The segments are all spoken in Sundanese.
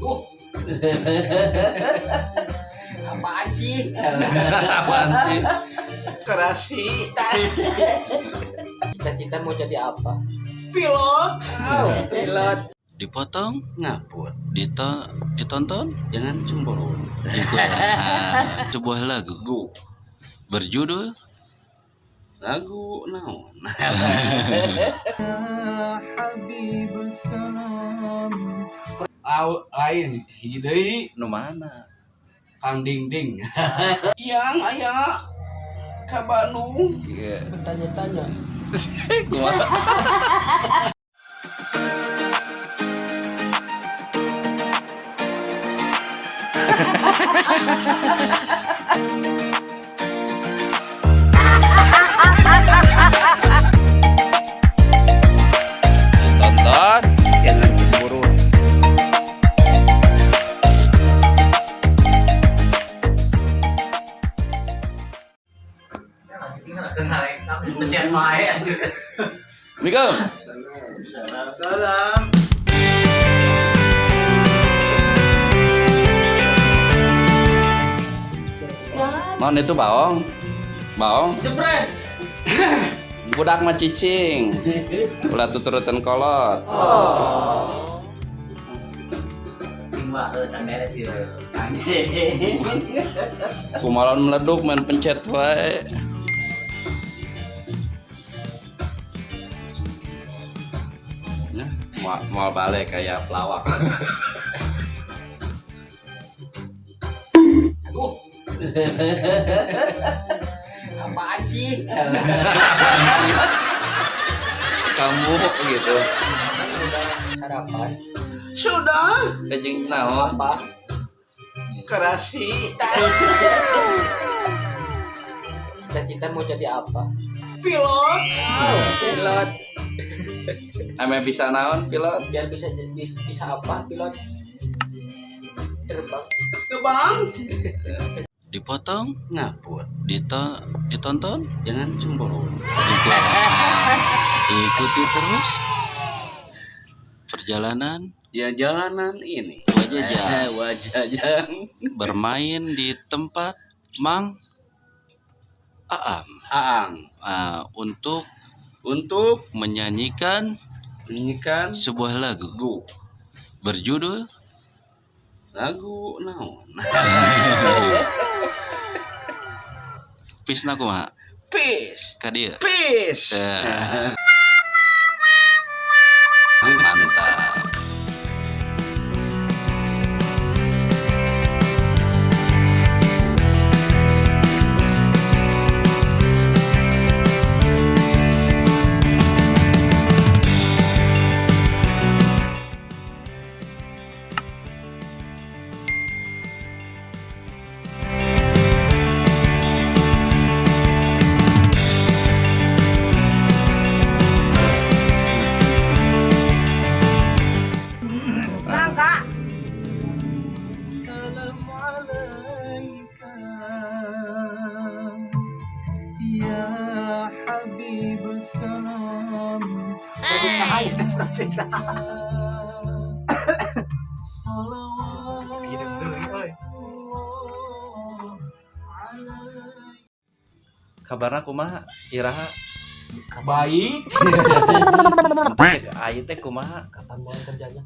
Aduh. Apaan sih? Apaan sih? Kerasi. Cita-cita mau jadi apa? Pilot. Oh, pilot. Dipotong, Ngaput. ditonton, Jangan cemburu. ikut sebuah lagu Gu. berjudul Lagu naon? Au, lain hiji deui nu mana? Kang Ding Ding. Yang aya ka Bandung. Iya. Bertanya-tanya. Kumaha? Ditonton. Jangan cemburu. Pencet wae anjir. Assalamualaikum. Salam. Non itu baong. Baong. Jebret. Budak mah cicing. Ulah tuturutan kolot. Cuma can beres ieu. Kumalan meleduk main pencet wae. Ya, mau balik kayak pelawak. Aduh. Apaan sih? Kamu gitu. Kan udah sarapan. Sudah. Kejing naon? Apa? Kerasi. Cita-cita mau jadi apa? Pilot. Oh, pilot. Ame bisa naon pilot? Biar bisa bisa apa pilot? Terbang. Kebang. Dipotong, Ngaput. ditonton, Jangan cemburu. ikuti terus perjalanan Ya jalanan ini. Wajah. Wajah. Bermain di tempat Mang Aam. Aang. Untuk Untuk menyanyikan menyanyikan sebuah lagu gu. berjudul Lagu naon? Pisna kumaha? Peace. Ka dieu. Peace. Mantap. Salam alaika ya habib salam. Project saha ieu teh, project saha? Salawatullah alaika. Kabarna kumaha? Iraha? Baik. Cek aing teh kumaha? Kapan mulai kerjanya?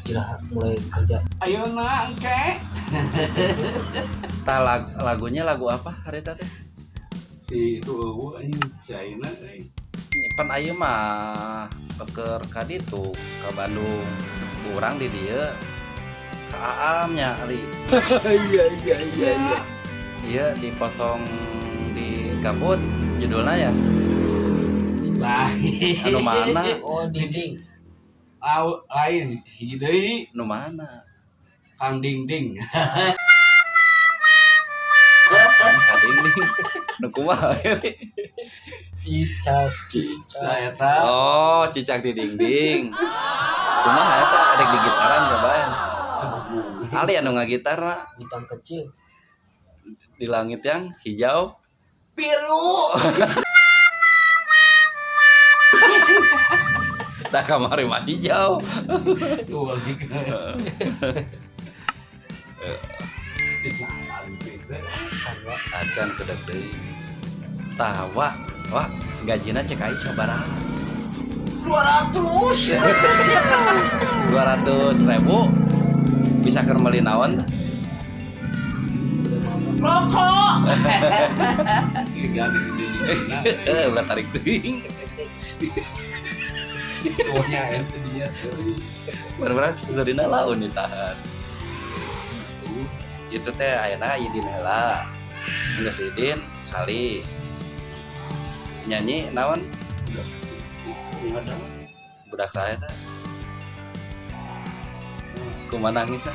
Iraha mulai kerja. Ayo na engke. Tah lagunya lagu apa hari teh? Si itu eueuh anjing si ayeuna euy. Pan ayeuna mah keur ka ditu ka Bandung. Urang di dieu ka Aam nya Ali. Iya iya iya iya. Iya dipotong di gabut judulnya ya. Lain. Anu mana? Oh, dinding. Au, lain hiji deui Nu mana? Kang Ding Ding. Ka dinding. Nu kumaha? Cicak, cicak. Nah eta Oh, cicak di dinding. Kumaha eta arek di gitaran cobaan. Ali anu ngagitarna Bintang kecil. di langit yang hijau. biru. Dah kamari mah hijau. Tuh lagi. Acan kedek deui. Tah wah, wah gajina cek aing sabaraha? 200. 200 ribu bisa keur meuli naon tah? Rokok. Eh, ulah tarik teuing. Tuhnya ente dia. Bener-bener sebenarnya laun ditahan. Itu teh ayeuna Idin heula. Geus Idin kali nyanyi naon budak saya teh. Kumaha nangisna?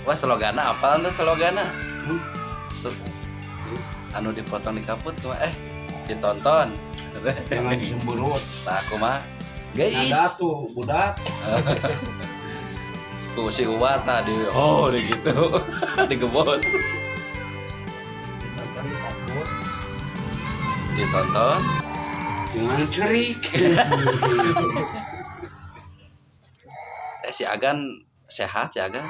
Wah, slogana apa tuh slogana? Anu dipotong di kaput kumaha, eh ditonton. Jangan cemberut. Tah kumaha? Guys, Ada tuh budak. Ku si Uwa tadi, oh di gitu, digebos. Ditonton di kaput. Ditonton, Jangan cerik. Eh, si Agan sehat, si Agan?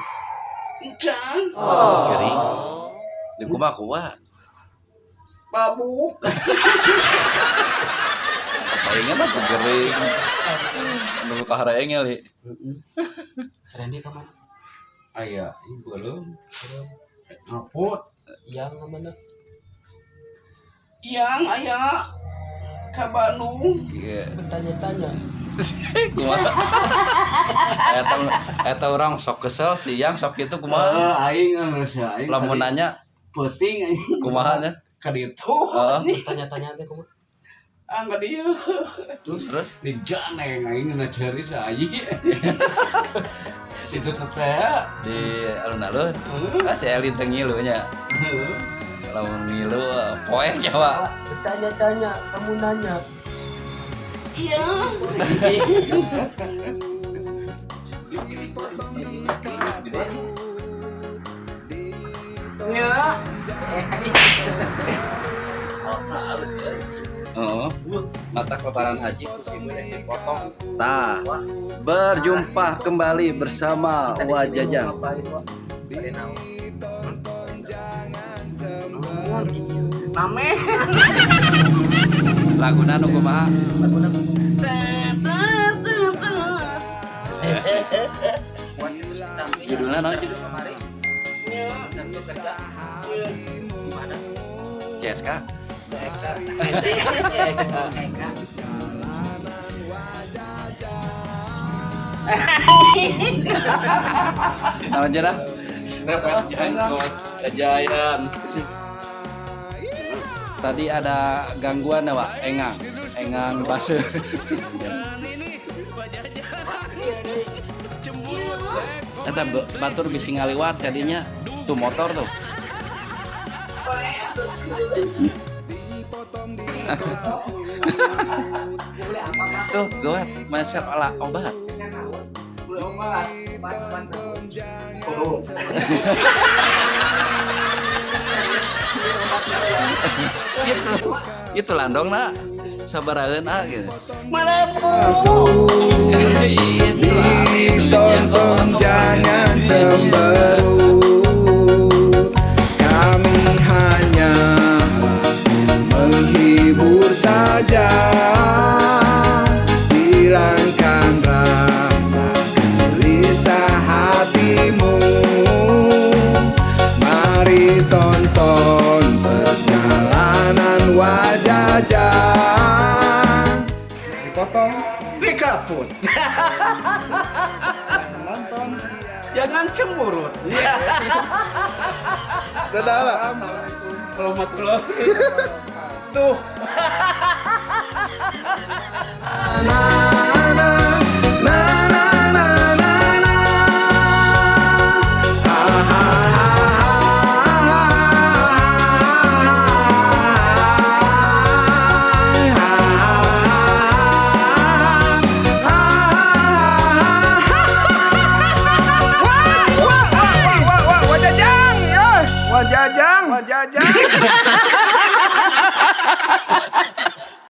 Can. Gering. Di kumaha kuwa? Babuk. Palingan mah tuh gering. Anu kahareng li. Heeh. Serendi ka mana? Aya, ini belum. Belum. Ngaput. Yang ka mana? Yang aya ka Bandung. Iya. Bertanya-tanya. Kumaha? Eta eta orang sok kesel siang sok itu kumaha? Eh, aing geus aing. Lamun nanya peuting aing. Kumaha nya? Ka ditu. Heeh. Bertanya-tanya teh kumaha? Ah, ka dieu. Terus terus Dijaneng aing na ceri sayi. Situ teh. Di alun-alun. Ah, si Elin teh ngilu nya. Lamun ngilu poek nya, Pak. Bertanya-tanya, kamu nanya. Iya. Ya. Heeh. Mata lebaran haji dipotong. Tah. Berjumpa kembali bersama Kita di sini mau Wajajang. ngapain, Wak? Bari naon? Name. Laguna nu kumaha? Laguna Buat itu kita Judulnya naon judul? kemarin dan lu kerja di mana? CSK. Eka. Eka. Naon aja dah? Kejayaan. Tadi ada gangguan ya, Pak? Engang. Engang base. Eta batur bisi ngaliwat tadinya tuh motor tuh. Tuh, gawat, masuk ala obat. Beli obat. Perut. Itu, itu landong nak. Sabaraheun ah gitu. Itu Ditonton jangan cemberut. Kami hanya menghibur saja. Hilangkan rasa gelisah hatimu. Mari tonton perjalanan Wajajang. Dipotong Dikaput. nonton. Jangan cemberut. Dadah lah. Warahmatullahi. Tuh. Na na na na na na na. Ha ha ha ha ha ha. Jajang. Wah, Jajang.